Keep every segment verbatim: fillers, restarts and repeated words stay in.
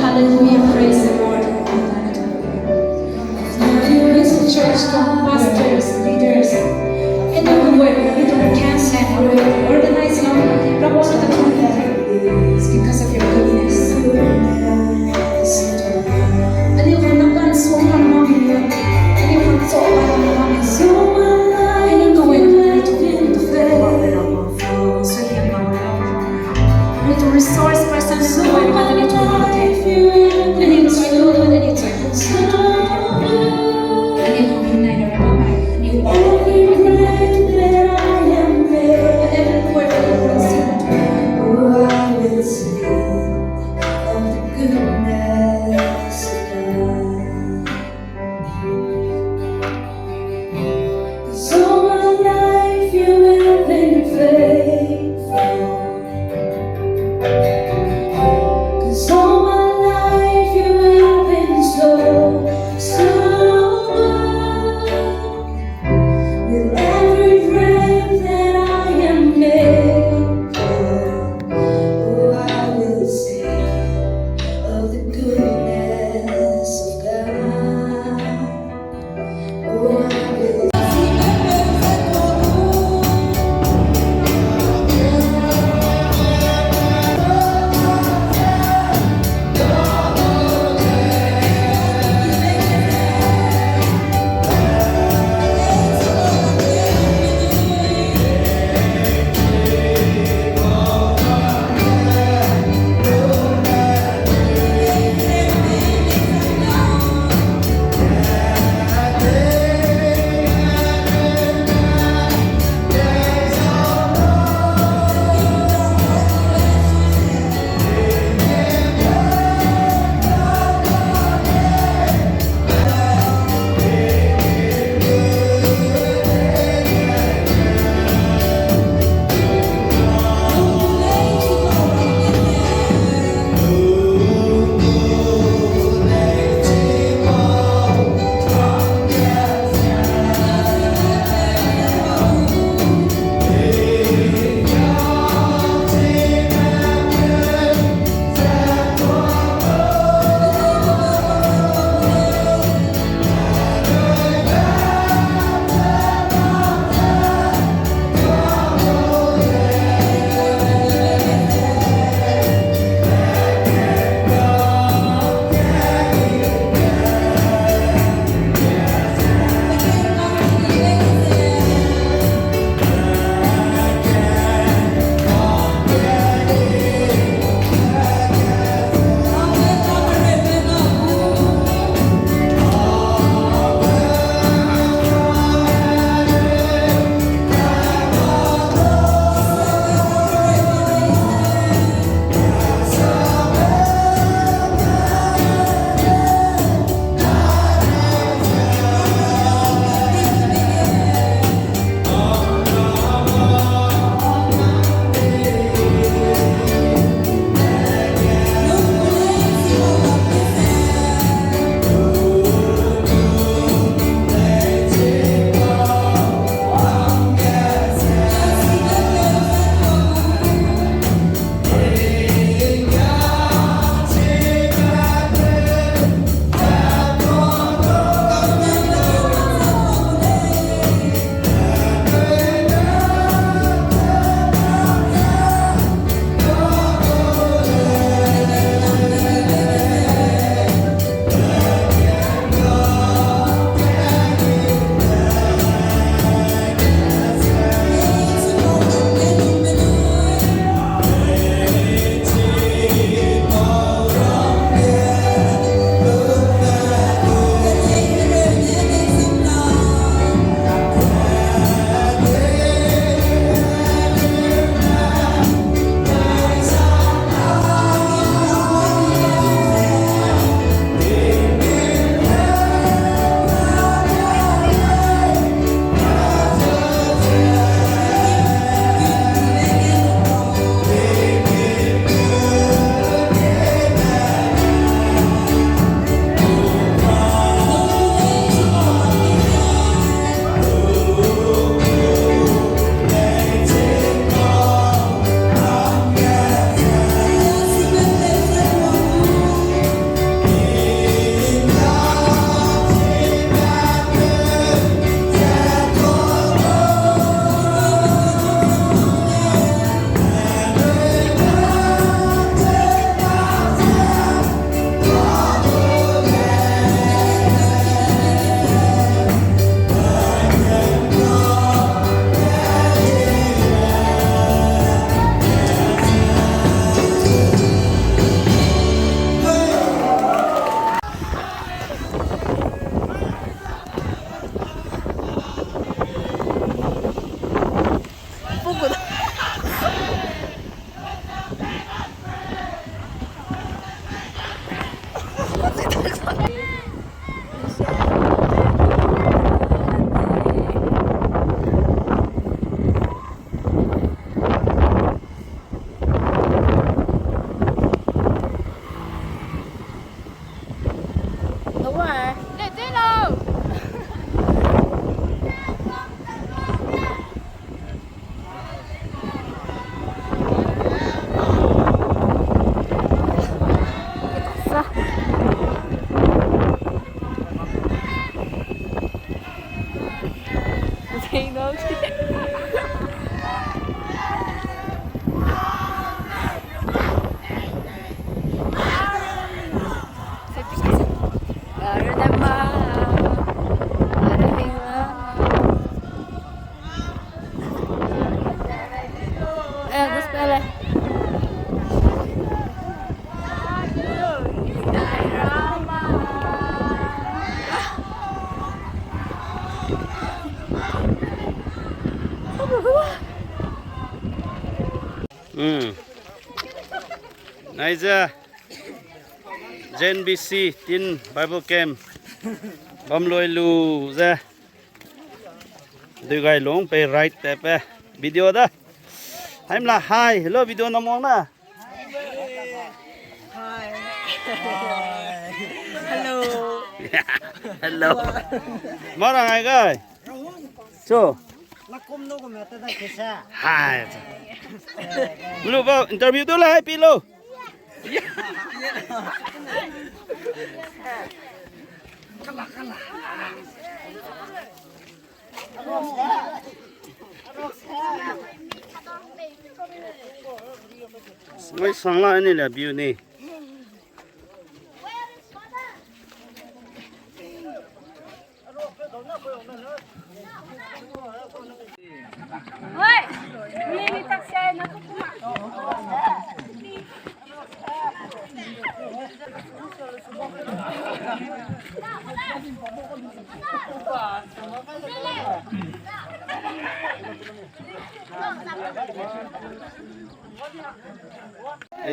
Hallelujah, praise the Lord. Church, pastors, leaders, and everywhere, we don't cancel and we organize now. It's because of your goodness. And you will not go and so on, and you will so on, and you will go and so him, and to resource person, so I want to, and it's so good, and it's so good, and it will be neither. Hmm. Nai ze J N B C Teen Bible Camp bam loi lu ze dui gai lung pe right te pe video da. Haimla hi, hello video na mong na. Hi. Hello. Hello. Mara ngai gai. So. Nakum no ko mete da kisa. Hi. Lu ba interview tu la hi pi lo. Mai sang la ni la biu ni.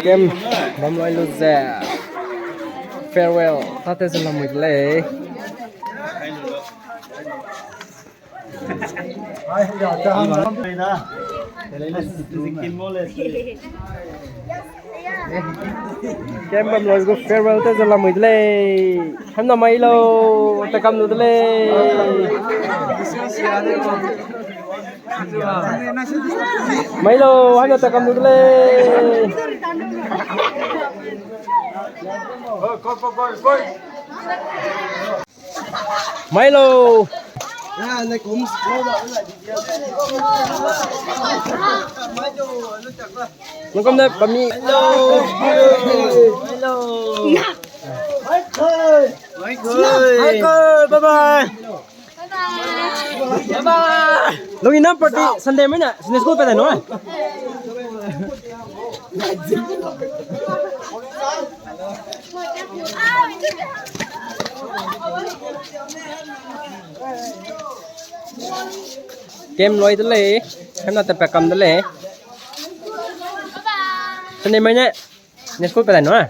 Camp bam loi lu ze farewell tate ze lamui de lei. Camp bam loi gu farewell te ze lamui de lei. Hemna mai lo, ta kam lu de lei. Mai lo, hemna ta kam lu de lei. Mai lo. Nang kam ne pami. Hello. Hello. Michael. Michael, bye bye. Bye bye. Bye bye. Lungina party Sunday mai na, Sunday school pe da no. Camp loi de lei, hemna te pe kam de lei. Sunday mai ne, Sunday school pe da no.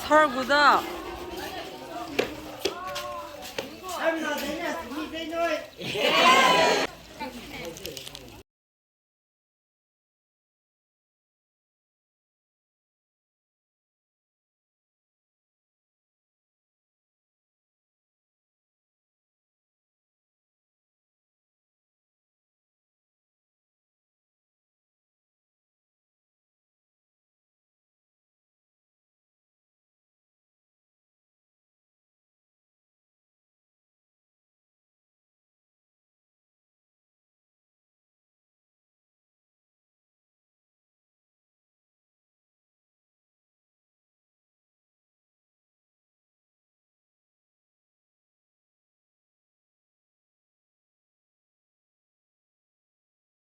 Sar gu da.